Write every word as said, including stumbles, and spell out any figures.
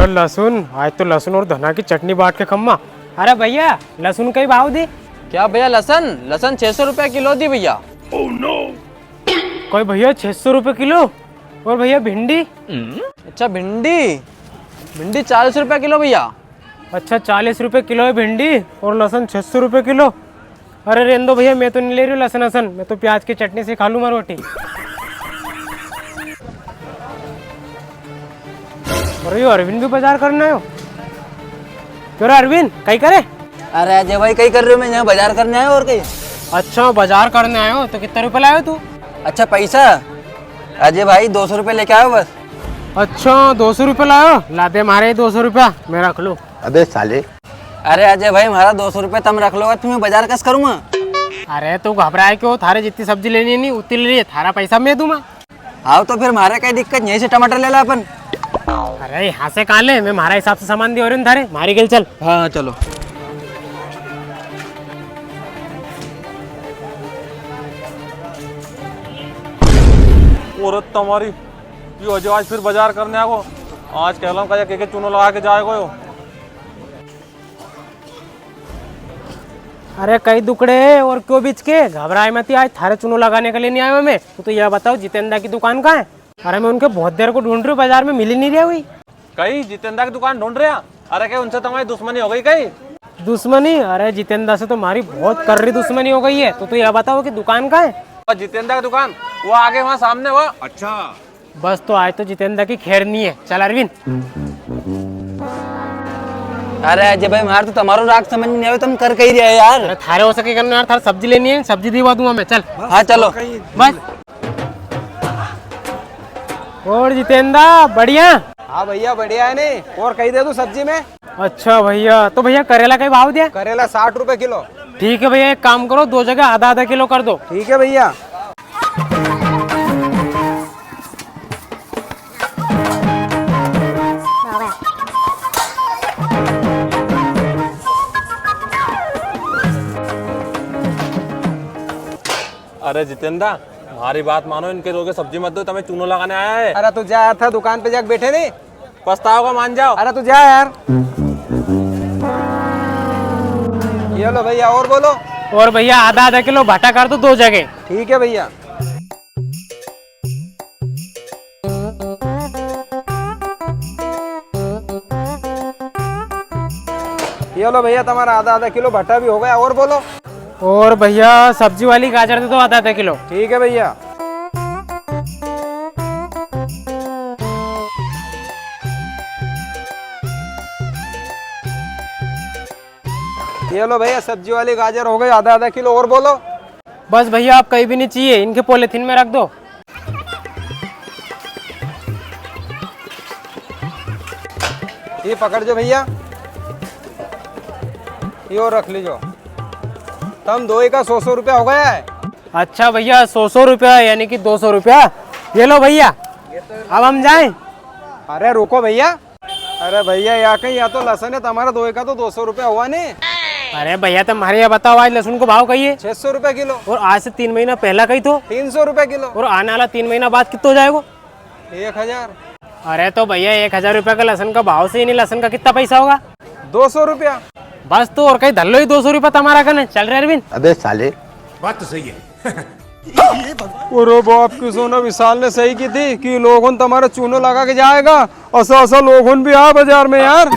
लहसुन, आज तो लहसुन और धना की चटनी बांट के खम्मा। अरे भैया, लहसुन कई भाव दी? क्या भैया, लहसुन? लहसुन छह सौ रुपया किलो दी भैया। कोई भैया, छह सौ रुपये किलो? और भैया, भिंडी? अच्छा, भिंडी, भिंडी चालीस रुपया किलो भैया। अच्छा, चालीस रुपये किलो है भिंडी और लहसुन छह सौ रुपये किलो। अरे रेंदो भैया, मैं तो नी ले रियो लहसुन वहसुन, मैं तो प्याज की चटनी से खा लूँ मैं रोटी। अरे यो अरविंद भी बाजार करने आयो। क्यों रे अरविंद, कई करे? अरे अजय भाई, कई कर रियो? मैं यहाँ बाजार करने आयो और कई। अच्छा, बाजार करने आयो तो कित्ता रुपया लायो तू? अच्छा, पैसा? अजय भाई, दो सौ रुपया लेके आयो बस। अच्छा, दो सौ रुपया लायो? ला दे म्हारे दो सौ रुपया, मैं रख लूँ। अबे साले। अरे अजय भाई, म्हारा दो सौ रुपया तम रख लोगा तो मैं बाजार कस करूँगा? अरे तू घबराए क्यों? थारे जितनी सब्जी लेनी है नी, उतनी ले लिए, थारा पैसा मैं दूँगा। हाँ, तो फिर म्हारे कई दिक्कत, यहीं से टमाटर ले ला अपन। अरे यहाँ से कहाँ ले, मैं म्हारा हिसाब से सामान दियो रे थारे, म्हारी गेल चल। हाँ, हाँ, चलो। औरत तमारी, यो अजय आज फिर बाजार करने आगो। आज कहला का के, के चूनो लगा के जाएगो यो। अरे कई दुकड़े और क्यों बिचके, घबराए मती, आज थारे चूनो लगाने के लिए नी आयो मैं। तू तो या बताओ जितेंद्र की दुकान कहाँ है? अरे मैं उनके बहुत देर को ढूंढ रियो हूँ, बाजार में मिली नी रिया हुई। कई जितेंद्र की दुकान ढूंढ रिया? अरे कई उनसे तमारी दुश्मनी हो गई कई? दुश्मनी? अरे जितेंद्र से तो म्हारी बहुत करड़ी दुश्मनी हो गई है। तू तो या बताओ कि दुकान कहाँ है? और जितेंद्र की दुकान वो आगे वहाँ सामने वो। अच्छा। बस तो आज तो जितेंद्र की खैर नी है। चल अरविंद। अरे अजय भाई, म्हारे तो तमारो राग समझ में नी आवे, तम कर कई रिया हो यार। अरे थारे उसे कई करना यार, थारे सब्जी लेनी है, सब्जी दिवा दूँगा मैं, चल। हाँ, चलो। बस। और जितेंद्र, बढ़िया? हाँ भैया, बढ़िया है नी। और कई दे दूँ सब्जी में? अच्छा भैया, तो भैया करेला कई भाव दिया? करेला साठ रुपए किलो। ठीक है भैया, एक काम करो, दो जगह आधा आधा किलो कर दो। ठीक है भैया। अरे जितेंद्र, म्हारी बात मानो, इनके रोके सब्जी मत दो, तमें चूनो लगाने आया है। अरे तू जा यार, था दुकान पे जाके बैठे नी। पछताओगा, मान जाओ। अरे तू जा यार। ये लो भैया, और बोलो। और भैया, आधा आधा किलो भाटा कर दो दो जगह। ठीक है भैया। ये लो भैया, तमारा आधा आधा किलो भाटा भी हो गया, और बोलो। और भैया, सब्जी वाली गाजर दे दो आधा आधा किलो। ठीक है भैया। ये लो भैया, सब्जी वाली गाजर हो गई आधा आधा किलो, और बोलो। बस भैया, अब कई भी नी चाहिए, इनके पॉलीथीन में रख दो। ये पकड़ जो भैया, ये और रख लीजो। तम दोई का सौ सौ रुपया हो गया है। अच्छा भैया, सौ सौ रुपया यानी कि दो सौ रुपया। ये लो भैया, अब हम जाएं? अरे रुको भैया, अरे भैया, या कई, या तो लसन है तमारा, दोई का तो दो सौ रुपया हुआ नी। अरे भैया, तम म्हारे या बताओ, आज लसन को भाव कई है? छह सौ रुपया किलो। और आज से तीन महीना पहला कई थो? तीन सौ रुपया किलो। और आने वाला तीन महीना बाद कितना हो जाएगो? एक हजार। अरे तो भैया, एक हजार रुपया का लसन का भाव से ही नी, लसन का कितना पैसा होगा? दो सौ रुपया। बस तो और कई धर लो ही दो सौ रुपया तमारा कने। चल रे अरविंद। अबे साले। बात तो सही है। अरे बाप की सोना, विशाल ने सही की थी कि लोगों तमारा चूनो लगा के जाएगा। असा असा लोगों भी आ बाजार में यार।